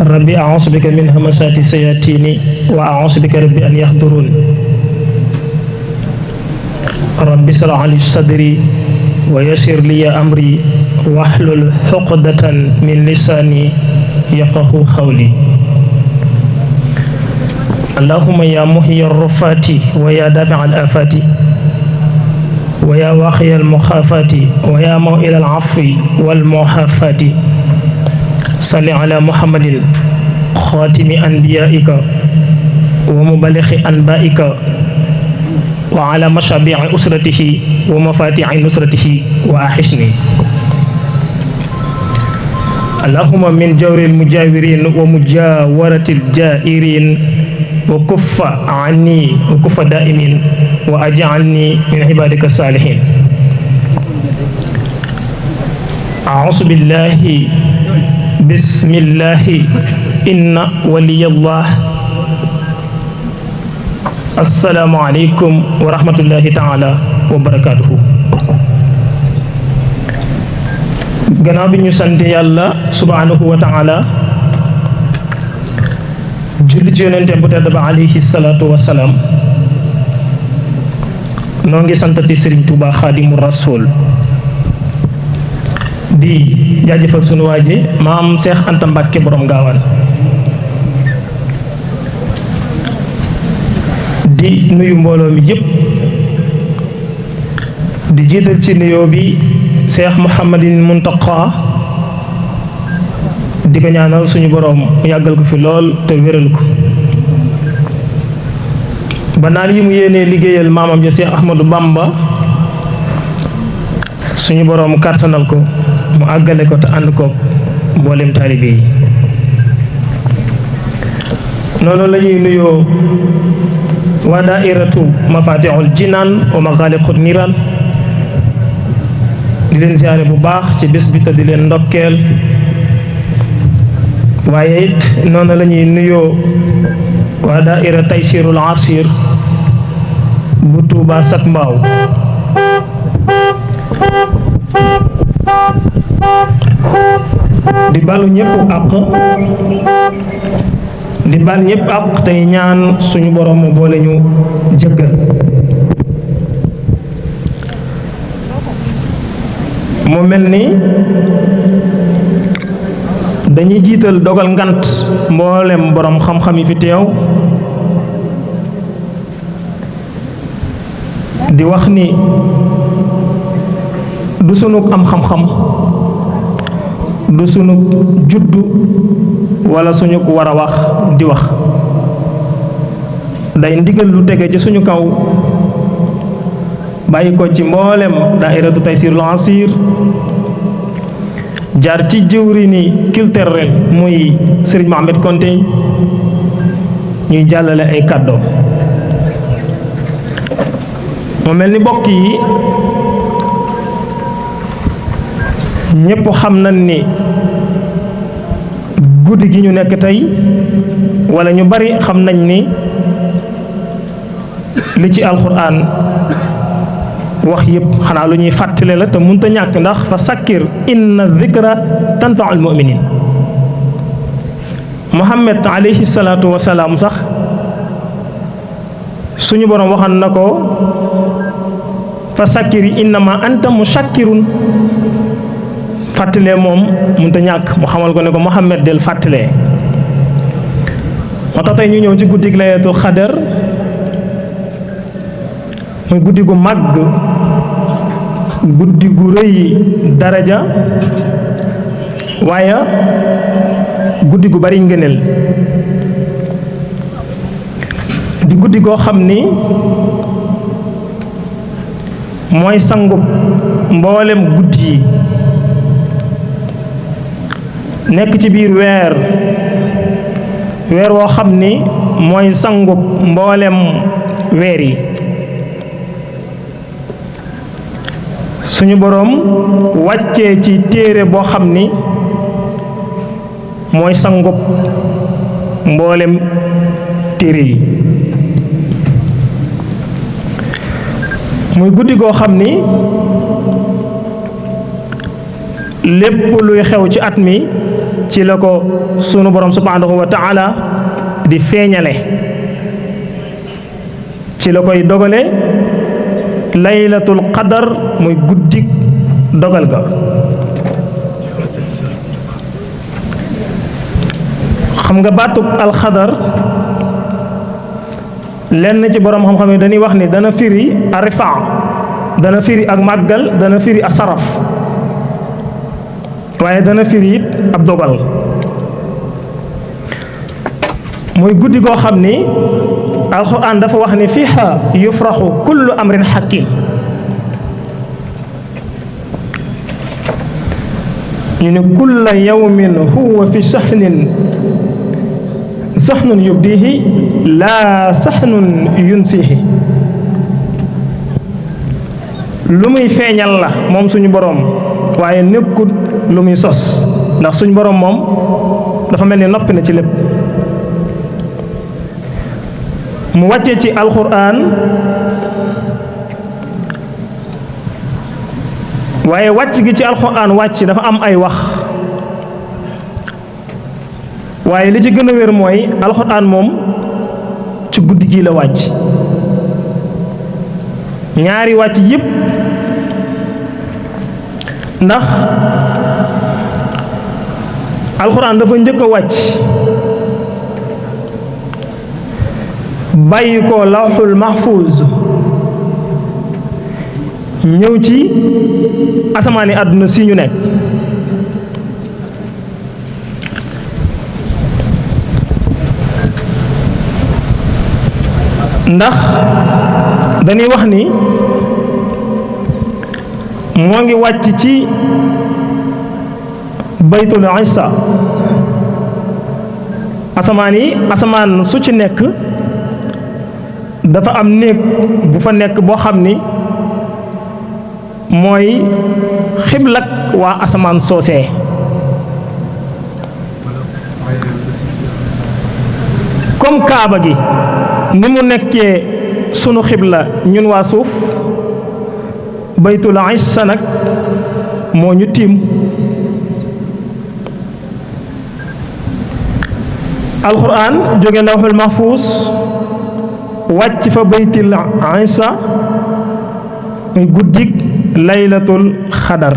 rabbi a'uuzu bika min hamazaati sayaatini wa a'uuzu bika rabbi an yahduruun rabbi ishrah li sadri wa yassir li amri wahlul uqdatan min lisaani yafqahu qawli allahumma ya muhyi ar-rufaati wa ya daafi'a al-aafaati wa ya waaqiya al-muxaafaati wa ya maw'ila al-'afwi wal-mu'aafaati salli ala muhammadin xaatimi anbiyaa'ika wa muballighi anbaa'ika wa ala mashabi'i usratihi wa mafatihi nusratihi wa ahisni allahumma min jawri al-mujawirin wa mujawarati al-jairin wa kuffa anni wa kuffa da'imin wa aj'alni min ibadika salihin a'udhu billahi bismillahi inna waliyallah assalaamu aleykum wa rahmatullahi taala wa barakatuhu gannaaw bi ñu sant yàlla subhanahu wa taala julli ci yonente bu tedd ba alayhi salaatu wa salaam noo ngi santati Sëriñ Tuuba Xaadimu Rasuul di jaajëfal sunu waaji maam Seex Anta Mbàkke borom gaawaan di nuyu mbooloo mi yëpp di jiital ci nuyoo bi Seex Muhammadin Muntaqa di ko ñaanal suñu boroom yàggal ko fi lool te wéral ko ba naan yi mu yéenee liggéeyal maamam ja Seex Ahmadu Bamba suñu boroom kàttanal ko mu àggale ko te ànd ko mboolem taalibe yi noonu la ñuy nuyoo waa daairatu mafatihul jinaan wa maxaaliqut niiraan di leen siyaare bu baax ci bés bi te di leen ndokkeel waaye it noonu la ñuy nuyoo waa daaira taysirul asir bu Tuuba Sak Mbaaw di balu ñëpp àq di bal ñëpp àq tey ñaan suñu borom mu boole ñu jëggal mu mel ni dañuy jiital dogal ngant mboolem borom xam-xam yi fi teew di wax ni du sunug am xam-xam du sunug juddu wala suñu ko war a wax di wax day ndigal lu tege ci suñu kaw bàyyi ko ci mboolem daairatu taysirul asir jaar ci jëwriñi culturel muy Serigne Mohamed Konte ñuy jàllale ay kàddoom mu mel ni bokk yi ñépp xam nañ ni guddi gi ñu nekk tey wala ñu bari xam nañ ni li ci alxuraan wax yëpp xanaa lu ñuy fàttale la te mënut a ñàkk ndax fa sakkir inna dhikra tanfaul muminin Muhammad alayhi salaatu wa salaam sax suñu borom waxan na ko fa sakkiri innama anta mushakkirun fàttalee moom mënut a ñàkk mu xamal ko ne ko Muhammad del fàttalee moo tax tey ñu ñëw ci guddig laylatul xadar muy guddi gu màgg guddi gu rëy daraja waaye guddi gu bari ngëneel di guddi goo xam ni mooy sangub mboolem guddi yi nekk ci biir weer woo xam ni mooy sangub mboolem weer yi suñu boroom wàccee ci téere boo xam ni mooy sangub mboolem téere yi muy guddi goo xam ni lépp luy xew ci at mi ci la ko sunu borom subhanahu wa taala di feeñale ci la koy dogale laylatul qadar muy guddik dogal ga xam nga baatub alxadar lenn ci borom xam-xam yi dañuy wax ni dana firi arifaa dana firi ak màggal dana firi asaraf waaye dana firi it ab dogal muy guddi goo xam ni alxuraan dafa wax ni fiiha yufraxu kullu amrin hakim ñu ne kulla yawmin huwa fi saxnin saxnun yubdihi laa saxnun yunsihi lu muy feeñal la moom suñu boroom waaye nekkul lu muy sos ndax suñu boroom moom dafa mel ni noppi na ci lépp mu wàccee ci alxuraan waaye wàcc gi ci alxuraan wàcc dafa am ay wax waaye li ci gën a wér mooy alxuraan moom ci guddi gi la wàcc ñaari wàcc yépp ndax alxuraan dafa njëkk a wàcc bàyyi ko lawxul mahfuuz ñëw ci asamaani àdduna si ñu nekk ndax dañuy wax ni moo ngi wàcc ci baytul isa asamaan su ci nekk dafa am néeg bu fa nekk boo xam ni mooy xiblak waa asamaan soosee comme kaaba gi ni mu nekkee sunu xibla ñun waa suuf baytul isa nag moo ñu tiim alxuraan jóge lawhul mahfuus wàcc fa baytul isa muy guddik laylatul xadar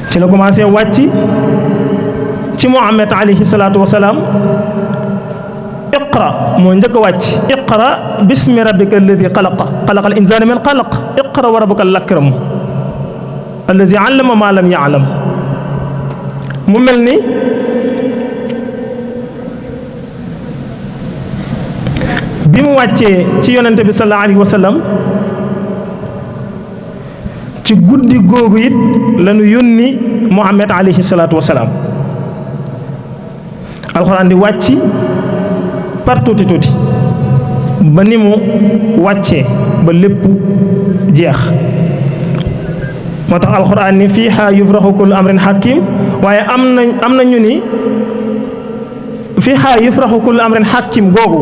ci la commencé wàcc ci Muhammad alayhi salaatu wasalaam iqra moo njëkk a wàcc iqra bismi rabbika alladi xalaqa xalaqa al insana min xalaq iqra wa rabbuka al akram alladi allama ma lam yaalam mu mel ni bi mu wàccee ci yonente bi sallallahu alayhi wa sallam ci guddi googu it lañu yónni Muhammad alayhi salaatu wa salaam alxuraan di wàcc par tuuti tuuti ba ni mu wàccee ba lépp jeex moo tax alxuraan ni fiihaa yufraxu kullu amrin hakim waaye am na ñu ni fiihaa yufraxu kullu amrin hakim googu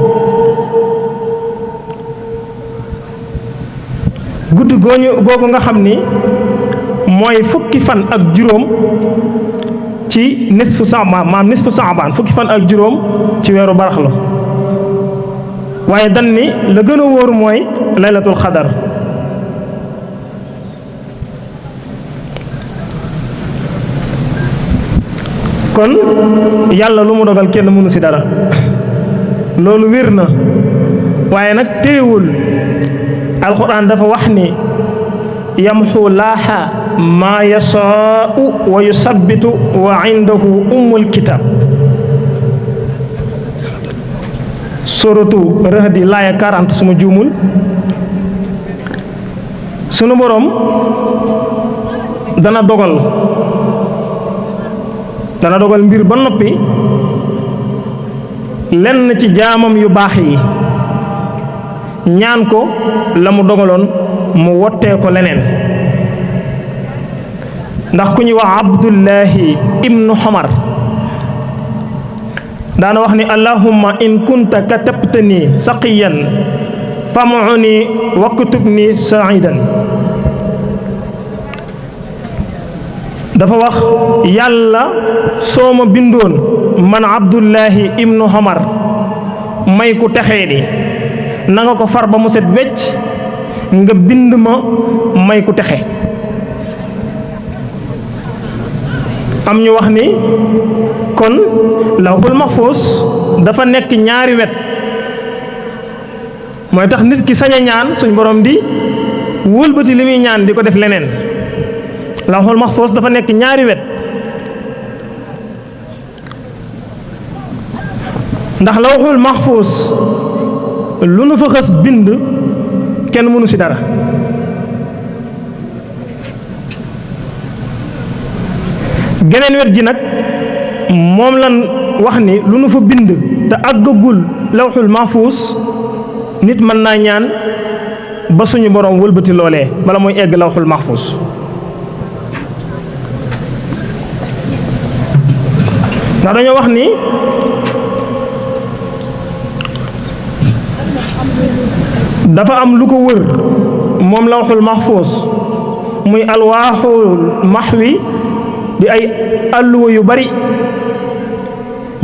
guddi googu nga xam ni mooy fukki fan ak juróom ci nisfu saabaan fukki fan ak juróom ci weeru baraxlu waaye dan ni la gën a wóor mooy laylatul xadar kon yàlla lu mu dogal kenn mënu ci dara loolu wér na waaye nag téewul alxuraan dafa wax ni yamxu laaha maa yasaau wa yusabbitu wa indahu ummul kitab suratu Rahdi laaya 40 suma juumul sunu boroom dana dogal mbir ba noppi lenn ci jaamam yu baax yi ñaan ko la mu dogaloon mu wottee ko leneen ndax ku ñuy wax Abdullahi ibnu Xomar daana wax ni allahumma in kunta katabtani saqiyan fam'uni waktubni sa'idan dafa wax yàlla soo ma bindoon man Abdullahi ibnu Omar may ku texee di na nga ko far ba mu set wecc nga bind ma may ku texe. am ñu wax ni kon lawhul mahfuus dafa nekk ñaari wet mooy tax nit ki sañ a ñaan suñ borom di wëlbati li muy ñaan di ko def leneen. lawhul mahfuus dafa nekk ñaari wet ndax lawhul mahfuus lu nu fa xës bind kenn mënu ci dara. geneen wet ji nag moom lan wax ni lu nu fa bind te àggagul lawhul mahfuus nit mën naa ñaan ba suñu borom wëlbati loolee bala mooy egg lawhul mahfuus. ndax dañoo wax ni dafa am lu ko wër moom lawhul mahfuus muy alwaaxul maxwi di ay àlluwa yu bari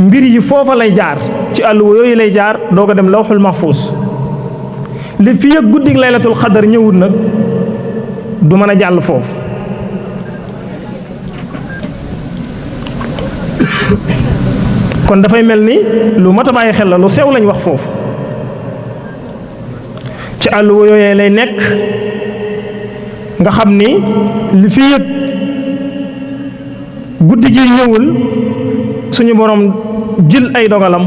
mbir yi foofa lay jaar ci àlluwa yooyu lay jaar doo ko dem lawhul mahfuus li fi ak guddig laylatul xadar ñëwul nag du mën a jàll foofu. kon dafay mel ni lu mat a bàyyi xel la lu sew lañ wax foofu ci àlluwa yooyee lay nekk nga xam ni li fi yëg guddi gi ñëwul suñu borom jël ay dogalam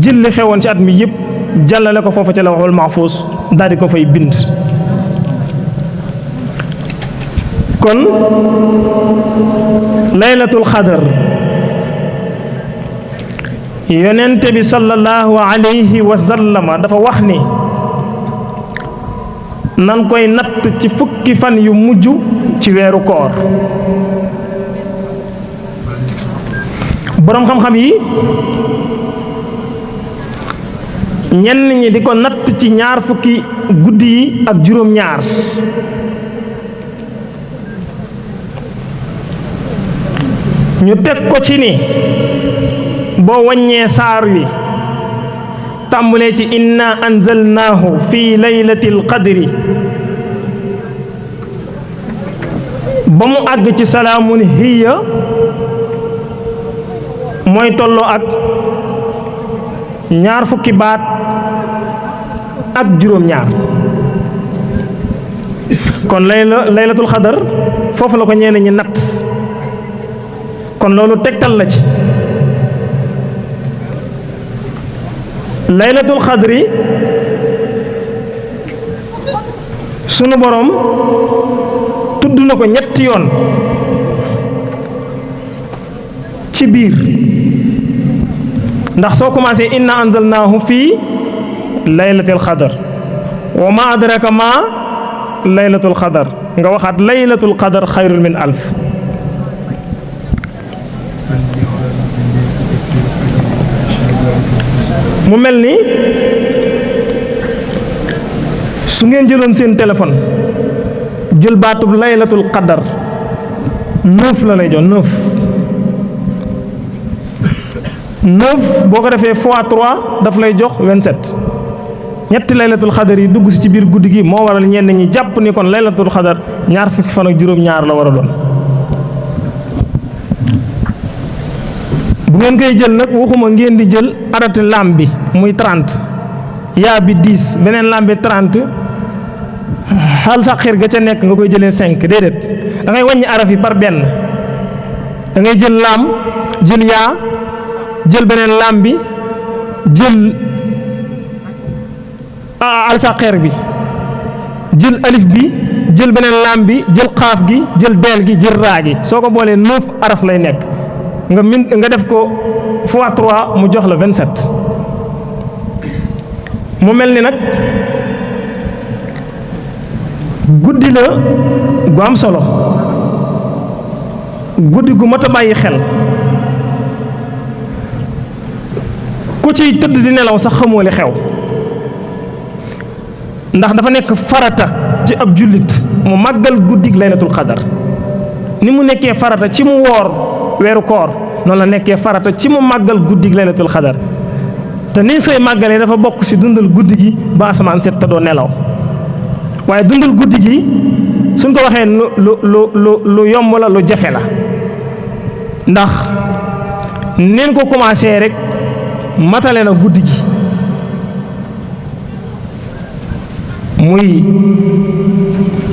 jël li xewoon ci at mi yëpp jàllale ko foofu ci lawhul mahfuus daal di ko fay bind. kon laylatul xadar yonente bi sallallahu alayhi wa sallama dafa wax ni nan koy natt ci fukki fan yu mujj ci weeru koor. boroom xam-xam yi ñenn ñi di ko natt ci ñaar fukki guddi yi ak juróom-ñaar ñu teg ko ci ni boo wàññee saar wi tàmbulee ci inna anzalnaahu fi laylatil qadri ba mu àgg ci salaamun hiya mooy tolloo ak ñaar fukki baat ak juróom-ñaar. kon laylatul xadar foofu la ko ñenn ñi natt kon loolu tegtal la ci. laylatul xadri sunu borom tudd na ko ñetti yoon ci biir ndax soo commencé inna anzalnaahu fii laylatul xadar wa ma adraka ma laylatul xadar nga waxaat laylatul xadar xayrun min alf. mu mel ni su ngeen jëloon seen téléphone jël baatub laylatul qadar 9 la lay jox 9 boo ko defee fois 3 daf lay jox 27 ñetti laylatul xadar yi dugg si ci biir guddi gi moo waral ñenn ñi jàpp ni kon laylatul xadar ñaar fukki fan ak juróom-ñaar la war a doon. bu ngeen koy jël nag waxuma ngeen di jël arati lam bi muy 30 yaa bi 10 beneen lam bi 30 xal sa xir ga ca nekk nga koy jëlee 5 déedéet da ngay wàññi araf yi par benn da ngay jël lam jël yaa jël beneen lam bi jël al sa xeer bi jël alif bi jël beneen lam bi jël xaaf gi jël deel gi jël raa gi soo ko boolee 9 araf lay nekk nga def ko fois 3 mu jox la 27 mu mel ni nag guddi la gu am solo guddi gu mat a bàyyi xel ku ciy tëdd di nelaw sax xamoo li xew ndax dafa nekk farata ci ab jullit mu màggal guddig laylatul xadar ni mu nekkee farata ci mu woor weeru koor noonu la nekkee farata ci mu màggal guddi gi laylatul xadar te niñ koy màggalee dafa bokk ci dundal guddi gi ba asamaan set te doo nelaw waaye dundal guddi gi suñ ko waxee lu yomb la lu jafe la ndax neen ko commencé rek matale na guddi gi muy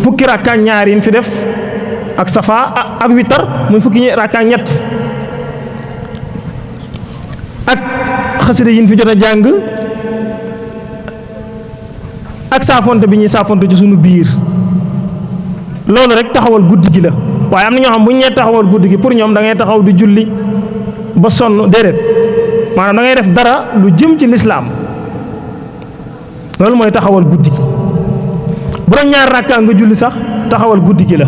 fukki rakka ak ñaar yi fi def ak safa ak witar muy fukki rakka ak ñett ak xasida yi fi jot a jàng ak saafonte bi ñuy saafonte ci sunu biir loolu rek taxawal guddi gi la waaye am na ñoo xam bu ñu nee taxawal guddi gi pour ñoom da ngay taxaw di julli ba sonn déedéet maanaam da ngay def dara lu jëm ci lislaam loolu mooy taxawal guddi gi bu doon ñaar rakka nga julli sax taxawal guddi gi la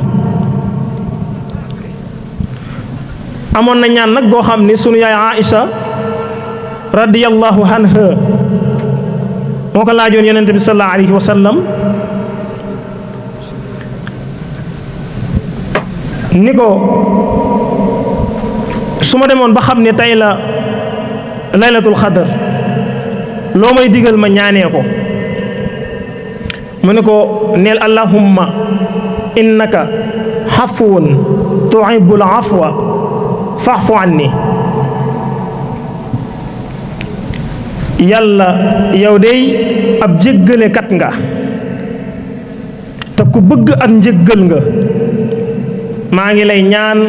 amoon na ñaan nag goo xam ni sunu yaay Aïcha radiyallahu anha moo ko laajoon yonente bi sallallahu alayhi wa sallam ni ko su ma demoon ba xam ne tey la laylatul xadar loo may digal ma ñaanee ko mu ne ko neel allahumma innaka xafuwun tuhibbul afwa fa'fu anni yàlla yow dey ab jéggalekat nga te ku bëgg ak njéggal nga maa ngi lay ñaan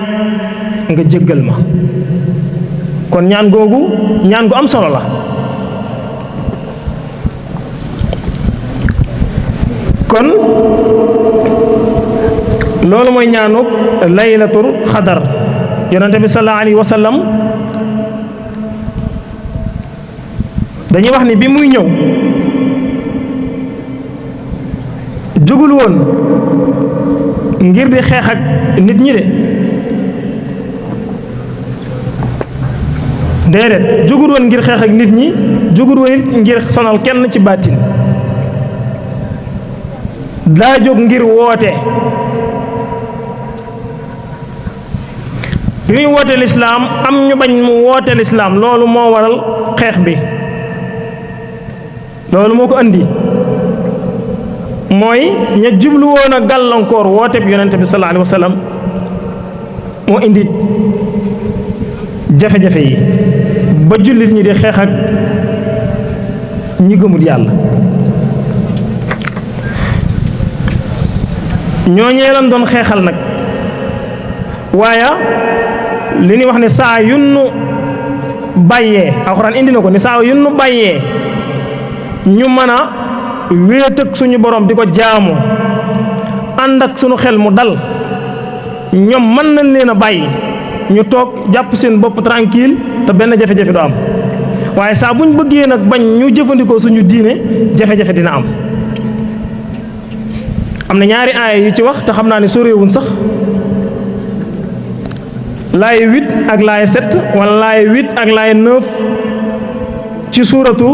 nga jéggal ma kon ñaan googu ñaan gu am solo la kon loolu mooy ñaanu laylatul xadar yonente bi sallallahu alayhi wa sallam dañuy wax ni bi muy ñëw jógul woon ngir di xeex ak nit ñi de déedéet jógul woon ngir xeex ak nit ñi jógul woon it ngir sonal kenn ci baatin daa jóg ngir woote bi muy woote lislaam am ñu bañ mu woote lislaam loolu moo waral xeex bi loolu moo ko andi mooy ña jublu woon a gàllankoor woote bi yonente bi sallallahu alayhi wa sallam moo indi jafe-jafe yi ba jullit ñi di xeex ak ñi gëmul yàlla ñooñee lan doon xeexal nag waaye li ñuy wax ne saa yunnu bàyyee alxuraan indi na ko ni saa yunnu bàyyee ñu mën a wéet ak suñu borom di ko jaamu ànd ak suñu xel mu dal ñoom mën nañ leen a bàyyi ñu toog jàpp seen bopp tranquille te benn jafe-jafe du am waaye saa buñ bëggee nag bañ ñu jëfandikoo suñu diine jafe-jafe dina am na ñaari aaya yu ci wax te xam naa ne soréewuñ sax laay 8 ak laay 7 wala laay 8 ak laay 9 ci suuratu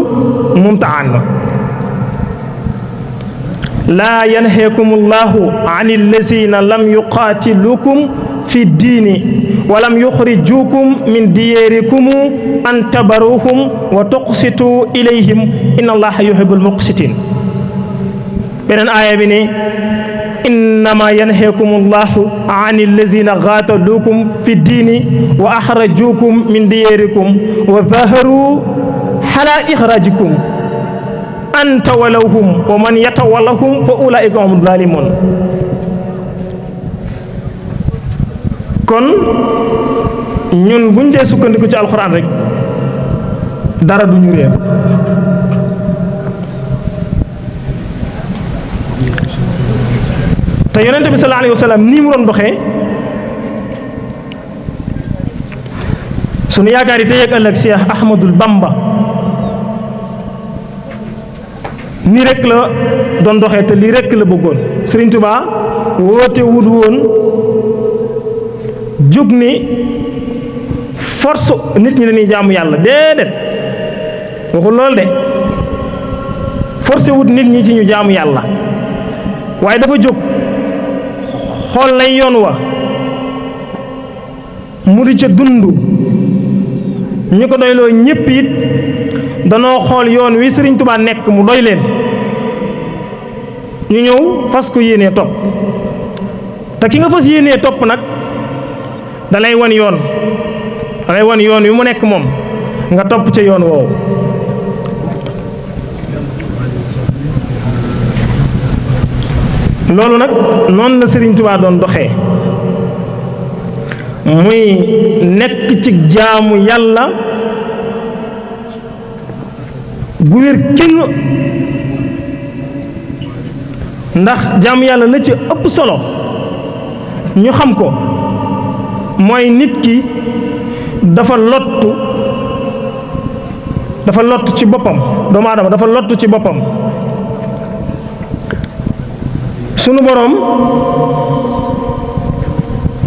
Mumtahan laa yanhaakumullahu anil lazina lam yuqaatilukum fi diini wa lam yuxrijukum min diyarikum an tabaruhum wa tuqsitu ilayhim inna allaha yuhibbul muqsitin beneen aaya bi ne innama yanhaakumullahu anil lazina qaatalukum fi diini wa axrajukum min diyarikum wa zaharu ala ixrajikum an tawallawhum wa man yatawallahum fa ulaika hum zalimun kon ñun buñ dee sukkandiku ci alxuraan rek dara du ñu réer te yonente bi sallallahu alayhi wa sallam nii mu doon doxee sunu yaakaar yi tey ak ëllëg Cheikh Ahmadul Bamba nii rek la doon doxee te lii rek la bëggoon Sëriñ Tuubaa woote wut woon jóg ni force nit ñi dañuy jaamu yàlla déedéet waxul lool de forcé wut nit ñi ci ñu jaamu yàlla waaye dafa jóg xool lay yoon wa mu di ca dund ñu ko doyloo ñépp it danoo xool yoon wi Sëriñ Tuubaa nekk mu doy leen ñu ñëw fas ko yéenee topp te ki nga fas yéenee topp nag dalay wan yoon wi mu nekk moom nga topp ca yoon woowu loolu nag noonu la Sëriñ Tuubaa doon doxee muy nekk ci jaamu yàlla gu wér kenn ndax jaamu yàlla la ci ëpp solo ñu xam ko mooy nit ki dafa lottu ci boppam doomu aadama dafa lottu ci boppam sunu boroom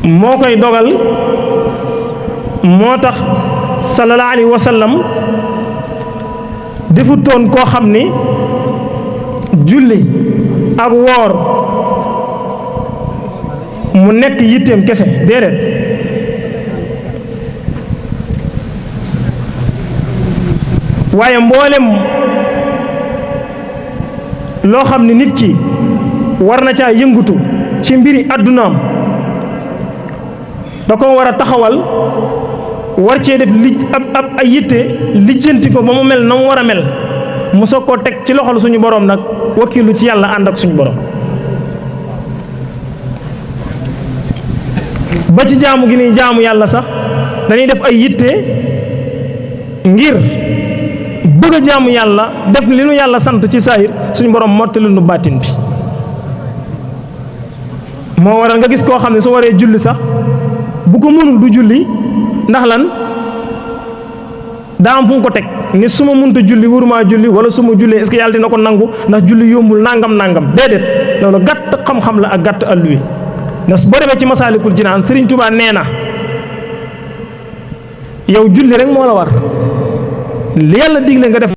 moo koy dogal moo tax sallallahu alayhi wa sallam defutoon koo xam ni julli ak woor mu nekk yitteem kese déedéet waaye mboolem loo xam ni nit ki war na caa yëngutu ci mbiri àddunaam da ko war a taxawal war cee def ab ay yitte lijjanti ko ba mu mel na mu war a mel mu soog koo teg ci loxol suñu borom nag wakiilu ci yàlla ànd ak suñu borom ba ci jaamu gi nii jaamu yàlla sax dañuy def ay yitte ngir bëgg a jaamu yàlla def li nu yàlla sant ci saahir suñu borom mottali nu baatin bi moo waral nga gis koo xam ne su waree julli sax bu ko mënul du julli ndax lan daa am fu mu ko teg ni su ma mënta julli waruma julli wala su ma jullee est-ce que yàlla dina ko nangu ndax julli yombul nangam déedéet loolu gàtt xam-xam la ak gàtt àlluwi ndax boo demee ci Masaalikul Jinaan Sëriñ Tuubaa nee na yow julli rek moo la war li yàlla digle nga def